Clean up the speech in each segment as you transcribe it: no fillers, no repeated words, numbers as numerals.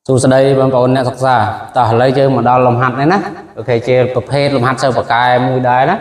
សួស្តីបងប្អូនអ្នកសិក្សាតោះឥឡូវយើងមកដល់លំហាត់នេះណាអូខេជាប្រភេទលំហាត់សិស្សបកែមួយដែរណា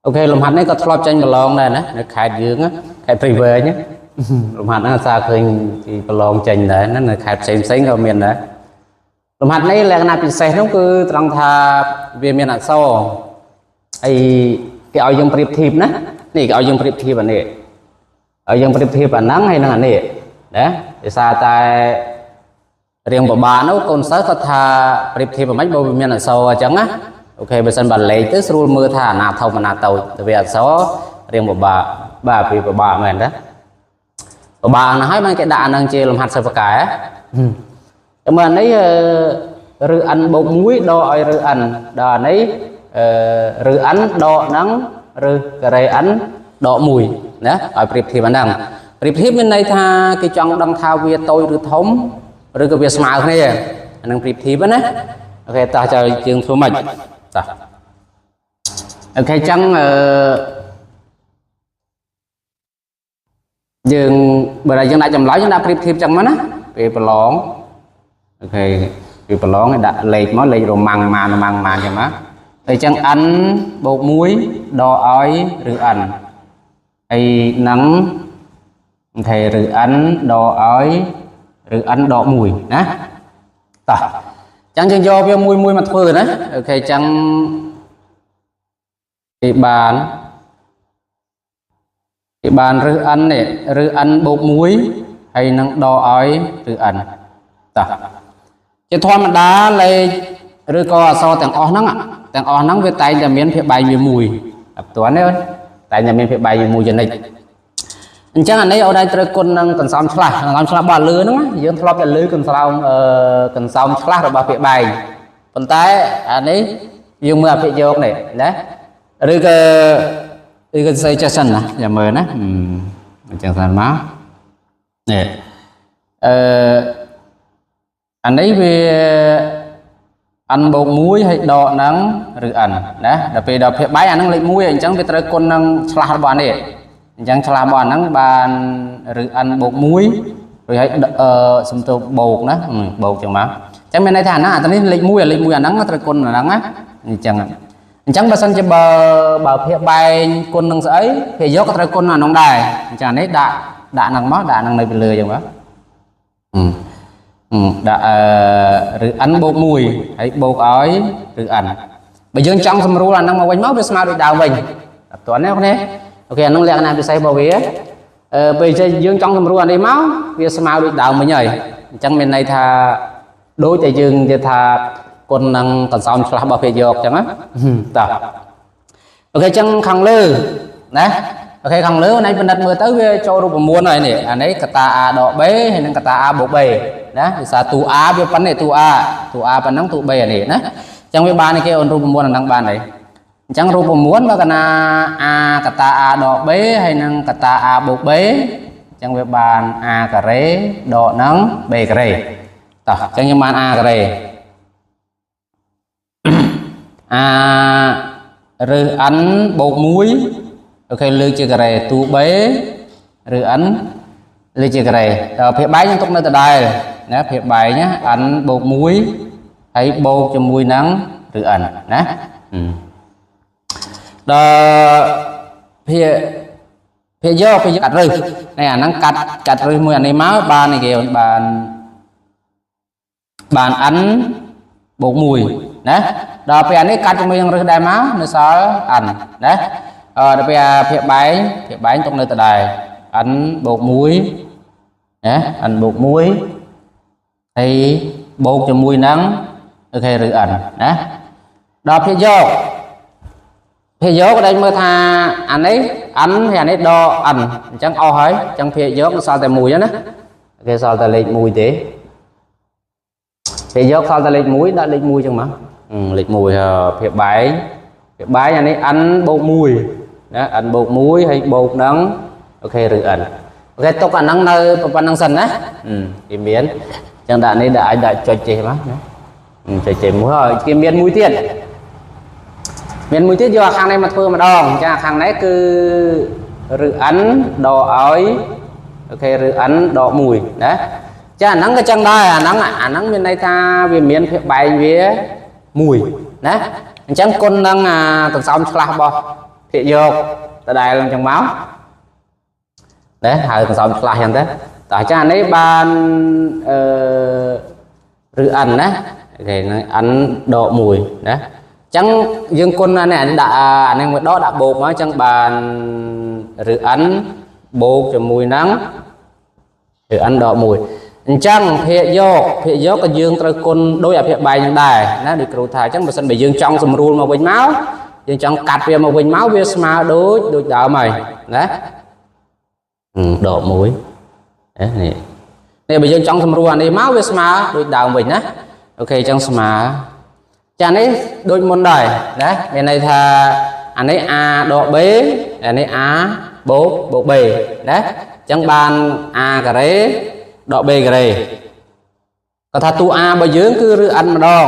អូខេលំហាត់នេះក៏ធ្លាប់ចេញប្រឡងដែរណានៅខេត្តយើងខេត្តព្រៃវែងលំហាត់ហ្នឹងអាសាឃើញទីប្រឡងចេញដែរណានៅខេត្តផ្សេងផ្សេងក៏មានដែរលំហាត់នេះលក្ខណៈពិសេសនោះគឺត្រង់ថាវាមានអក្សរហើយគេឲ្យយើងប្រៀបធៀបណានេះគេឲ្យយើងប្រៀបធៀបអានេះឲ្យយើងប្រៀបធៀបអាហ្នឹងហើយនឹងអានេះណាដោយសារតែរៀងពិបាកនោះកូនសិស្សគាត់ថាប្រៀបធៀបមិនបើវាមានអក្សរអញ្ចឹងណាអូខេបើសិនបើលេខទៅស្រួលមើលថាអាណាធំអាណាតូចទៅវាអក្សររៀងពិបាកបាទពីពិបាកមែនទេពិបាកណាស់ហើយបានគេដាក់អានឹងជាលំហាត់សិស្សបកែតែមើលអានេះឬ n បូក1ដកឲ្យឬ n ដល់អានេះឬ n ដកហ្នឹងឬការ៉េ n ដក1ណាឲ្យប្រៀបធៀបអាហ្នឹងប្រៀបធៀបមានន័យថាគេចង់ដឹងថាវាតូចឬធំឬក៏វាស្មើគ្នាអានឹងប្រៀបធៀបណាអូខេតោះចៅយើងធ្វើម៉េចតោះអូខេចឹងអឺយើងបើថាយើងដាក់ចម្លើយយើងដាក់ប្រៀបធៀបចឹងមកណាពេលប្រឡងអូខេពេលប្រឡងគេដាក់លេខមកលេខរ៉ូម៉ាំងម៉ានម៉ាំងម៉ានចឹងមកតែចឹង n បូក1ដកឲ្យឬ n ហើយនឹងអូខេឬ n ដកឲ្យឬ n ដក1ណាតោះចឹងយើងយកវាមួយមួយមកធ្វើណាអូខេចឹងគេបានឬ n នេះឬ n បូក1ហើយនឹងដកឲ្យឬ n តោះជាធម្មតាលេខឬក៏អក្សរទាំងអស់ហ្នឹងវាតែងតែមានភាគបែងវាមួយអត់ទាន់ទេអូនតែងតែមានភាគបែងវាមួយចំណិចអញ្ចឹងអានេះអូនឯងត្រូវគុណនឹងកន្សោមឆ្លាស់កន្សោមឆ្លាស់របស់លឺហ្នឹងយើងធ្លាប់តែលឺកន្សោមឆ្លាស់របស់ភាគបែងប៉ុន្តែអានេះយើងមើលអាភាគយកនេះណាឬក៏ស្អីចេះសិនណាចាំមើលណាអញ្ចឹងសិនមកនេះអឺអានេះវា n បូក1ហើយដកនឹងឬ n ណាដល់ពេលដល់ភាគបែងអាហ្នឹងលេខ1អញ្ចឹងវាត្រូវគុណនឹងឆ្លាស់របស់នេះអញ្ចឹងឆ្លាស់របស់ហ្នឹងបានឬ n បូក1រួចហើយសំទោសបូកណាបូកចឹងមកអញ្ចឹងមានន័យថាអាហ្នឹងអានេះលេខ1លេខ1អាហ្នឹងត្រូវគុណអាហ្នឹងណាអញ្ចឹងបើសិនជាបើភាគបែងគុណនឹងស្អីភាគយកក៏ត្រូវគុណអានោះដែរអញ្ចឹងអានេះដាក់ហ្នឹងមកដាក់ហ្នឹងនៅពីលើចឹងមកដាក់ឬ n បូក1ហើយបូកឲ្យឬ n បើយើងចង់សម្រួលអាហ្នឹងមកវិញមកវាស្មើដូចដើមវិញអត់ទាន់ទេអូខេអូខេអាហ្នឹងលក្ខណៈពិសេសរបស់វាពេលយើងចង់សម្រួលអានេះមកវាស្មើដូចដើមវិញហើយអញ្ចឹងមានន័យថាដូចតែយើងនិយាយថាគុណនឹងកន្សោមឆ្លាស់របស់ភាគយកអញ្ចឹងណាតោះអូខេអញ្ចឹងខាងលើណាអូខេខាងលើណៃពិនិត្យមើលទៅវាចូលរូប9ហើយនេះអានេះកតា a ដក b ហើយនិងកតា a បូក b ណាភាសាតួ a វាប៉ុណ្ណេះតួ a តួ a ប៉ុណ្ណឹងតួ b អានេះណាអញ្ចឹងវាបានគេអូនរូប9អាហ្នឹងបានហើយអញ្ចឹងរូប9បើកាលណា a កតា a ដក b ហើយនិងកតា a បូក b អញ្ចឹងវាបាន a ការ៉េដកនឹង b ការ៉េតោះអញ្ចឹងយើងបាន a ការ៉េ a ឬ n បូក1អូខេលើកជាការ៉េតួ b ឬ n លើកជាការ៉េដល់ភាគបែងយើងទុកនៅដដែលណាភាគបែងណា n បូក1ហើយបូកជាមួយនឹងឬ n ណាដល់ភាគយកភាគកាត់រឹសនេះអាហ្នឹងកាត់រឹសមួយអានេះមកបាននេះគេបាន n បូក1ណាដល់ពេលអានេះកាត់ជាមួយនឹងរឹសដែរមកនៅសល់ n ណាដល់ពេលភាគបែងទុកនៅដដែល n បូក1ណា n បូក1ហើយបូកជាមួយនឹងអូខេឬ n ណាដល់ភាគយកក៏ដែលមើលថាអានេះ n ហើយអានេះដក n អញ្ចឹងអស់ហើយអញ្ចឹងភាគយកសល់តែ1ណាគេសល់តែលេខ1ទេភាគយកសល់តែលេខ1ដាក់លេខ1អញ្ចឹងមកលេខ1ភាគបែងអានេះ n បូក1ណា n បូក1ហើយបូកនឹងអូខេឬ n អូខេទុកអាហ្នឹងនៅប៉ុណ្្នឹងសិនណាគេមានអញ្ចឹងដាក់នេះដាក់អាចដាក់ចុចចេះមកណាចុចចេះមួយហើយគេមានមួយទៀតយកអាខាងនេះមកធ្វើម្ដងអញ្ចឹងអាខាងនេះគឺឬ n ដកឲ្យអូខេឬ n ដក1ណាអ ចាអាហ្នឹងក៏ចឹងដែរអាហ្នឹងមានន័យថាវាមានភាគបែងវាមួយណាអញ្ចឹងគុណនឹងអាទន្សោមឆ្លាស់របស់ភាគយកដដែលអញ្ចឹងមកណាហៅទន្សោមឆ្លាស់អញ្ចឹងទៅតោះចាអានេះបានអឺឬ n ណាគេហ្នឹង n ដក1ណាអញ្ចឹងយើងគុណអានេះដាក់អានេះមួយដកដាក់បូកមកអញ្ចឹងបានឬ n បូកជាមួយនឹងឬ n ដក1អញ្ចឹងភាគយកក៏យើងត្រូវគុណដោយអភិបែងនឹងដែរណាដូចគ្រូថាអញ្ចឹងបើសិនបើយើងចង់សម្រួលមកវិញមកយើងចង់កាត់វាមកវិញមកវាស្មើដូចដើមហើយណាដក1នេះនេះបើយើងចង់សម្រួលអានេះមកវាស្មើដូចដើមវិញណាអូខេអញ្ចឹងស្មើចានេះដូចមុនដែរណាមានន័យថាអានេះ a ដក b អានេះ a បូកបូក b ណាអញ្ចឹងបាន a ការ៉េដក b ការ៉េគាត់ថាតួ a របស់យើងគឺឬ n ម្ដង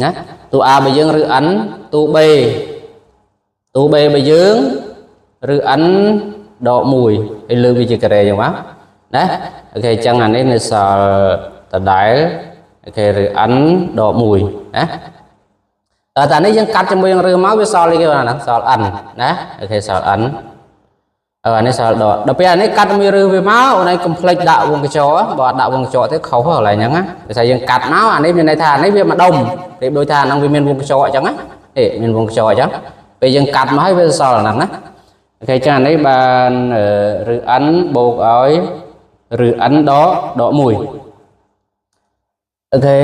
ណាតួ a របស់យើងឬ n តួ b តួ b របស់យើងឬ n ដក1ហើយលើវាជាការ៉េអញ្ចឹងមកណាអូខេអញ្ចឹងអានេះនៅសល់ដដែលអូខេឬ n ដក1ណាតើតានេះយើងកាត់ជាមួយនឹងឬមកវាសល់អីគេបាទហ្នឹងសល់ n ណាអូខេសល់ n អឺអានេះសល់ដកដល់ពេលអានេះកាត់មួយឬវាមកអូនឯងកុំភ្លេចដាក់វងកញ្ចក់បើអត់ដាក់វងកញ្ចក់ទេខុសកន្លែងហ្នឹងណាដោយសារយើងកាត់មកអានេះមានន័យថាអានេះវាមកដុំប្រៀបដូចថាអាហ្នឹងវាមានវងកញ្ចក់អញ្ចឹងណាអេមានវងកញ្ចក់អញ្ចឹងពេលយើងកាត់មកហើយវាសល់អាហ្នឹងណាអូខេចឹងអានេះបានឬ n បូកឲ្យឬ n ដក1អូខេ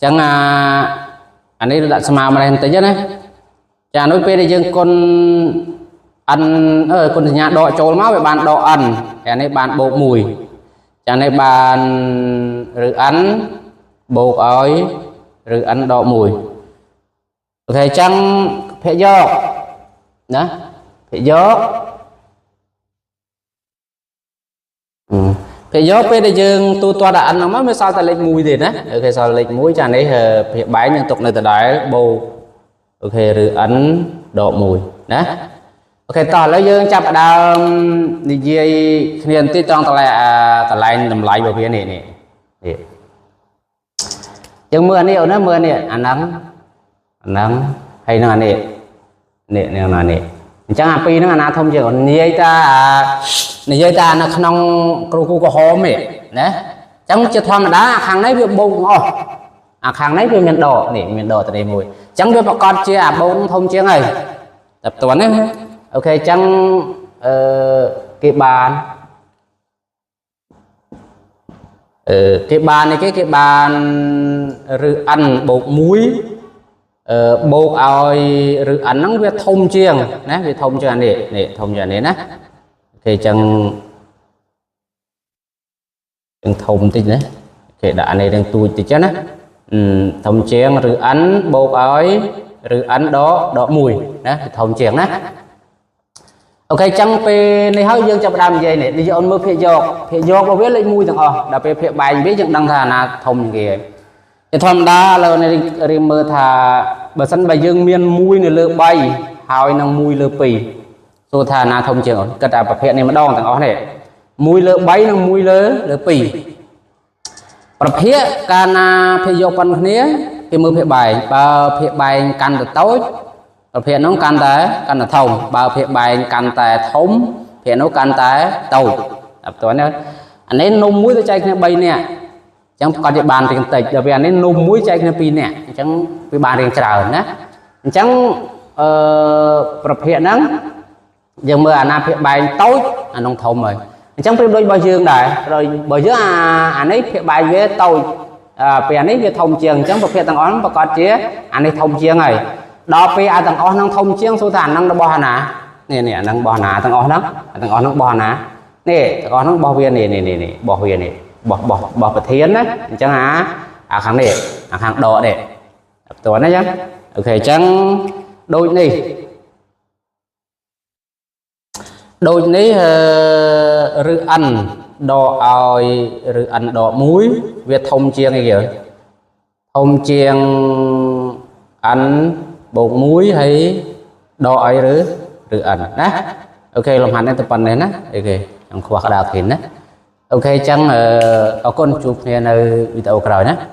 ចឹងអានេះដាក់ស្មើម្លេះបន្តិចណាចានោះពេលដែលយើងគុណ n គុណសញ្ញាដកចូលមកវាបានដក n អានេះបានបូក1ចានេះបានឬ n បូកឲ្យឬ n ដក1អូខេចឹងភាគយកណាភាគយកភាគយកពេលដែលយើងទូទាត់ដល់ n ហ្នឹងមកវាសល់តែលេខ1ទេណាអូខេសល់លេខ1ចានេះភាគបែងនឹងទុកនៅដដែលបូកអូខេឬ n ដក1ណាអូខេតោះឥឡូវយើងចាប់ផ្ដើមនិយាយគ្នាបន្តិចត្រង់កន្លែងតម្លៃរបស់វានេះនេះនេះយើងមើលអានេះអូនណាមើលនេះអាហ្នឹងអាហ្នឹងហើយនឹងអានេះនេះនេះអានេះអញ្ចឹងអាពីរហ្នឹងអាណាធំជាងអូននិយាយតានៅក្នុងគ្រូគូក្រហមនេះណាអញ្ចឹងជាធម្មតាអាខាងនេះវាបូកទាំងអស់អាខាងនេះវាមានដកនេះមានដកទៅនេះមួយអញ្ចឹងវាប្រកាសជាអាបូកធំជាងហើយតែផ្ទាល់នេះអូខេអញ្ចឹងអឺគេបានគេបាននេះគេបានឬ n បូក1បូកឲ្យឬ n ហ្នឹងវាធំជាងណាវាធំជាងអានេះនេះធំជាងអានេះណាអូខេអញ្ចឹងធំតិចណាគេដាក់អានេះនឹងទូចតិចណាធំជាងឬ n បូកឲ្យឬ n ដក1ណាវាធំជាងណាអូខេចឹងពេលនេះហើយយើងចាប់ផ្ដើមនិយាយនេះនេះអូនមើលភាគយករបស់វាលេខ1ទាំងអស់ដល់ពេលភាគបែងវាយើងដឹងថាអាណាធំជាងគេហើយជាធម្មតាឥឡូវនេះរៀមមើលថាបើសិនបើយើងមាន1នៅលើ3ហើយនឹង1លើ2សួរថាអាណាធំជាងអូនគិតតែប្រភេទនេះម្ដងទាំងអស់នេះ1លើ3និង1លើ2ប្រភេទកាលណាភាគយកប៉ុនគ្នាគេមើលភាគបែងបើភាគបែងកាន់តែតូចប្រភេទនោះកាន់តែធំបើភាគបែងកាន់តែធំភាគនោះកាន់តែតូចអត់តនេះអានេះនំមួយទៅចែកគ្នា3នាក់អញ្ចឹងគាត់ជាបានរៀងតិចដល់ពេលអានេះនំមួយចែកគ្នា2នាក់អញ្ចឹងវាបានរៀងច្រើនណាអញ្ចឹងអឺប្រភេទហ្នឹងយើងមើលអាណាភាគបែងតូចអានោះធំហើយអញ្ចឹងប្រៀបដូចរបស់យើងដែរបើយើងអានេះភាគបែងវាតូចពេលអានេះវាធំជាងអញ្ចឹងប្រភេទទាំងអស់ហ្នឹងប្រកាសជាអានេះធំជាងហើយដល់ពេលអាទាំងអស់ហ្នឹងធំជាងសួរថាអាហ្នឹងរបស់អាណានេះនេះអាហ្នឹងរបស់អាណាទាំងអស់ហ្នឹងទាំងអស់ហ្នឹងរបស់អាណានេះទាំងអស់ហ្នឹងរបស់វានេះនេះនេះរបស់វានេះរបស់ប្រធានណាអញ្ចឹងអាខាងនេះអាខាងដកនេះផ្ទាល់ណាអញ្ចឹងអូខេអញ្ចឹងដូចនេះឬ n ដកឲ្យឬ n ដក1វាធំជាងអីគេធំជាង n បូក1ហើយដកឲ្យឬ n ណាអូខេលំហាត់នេះទៅប៉ុណ្ណេះណាអូខេចង់ខ្វះក្តារធានណា OK អញ្ចឹងអរគុណជួបគ្នានៅវីដេអូក្រោយណា។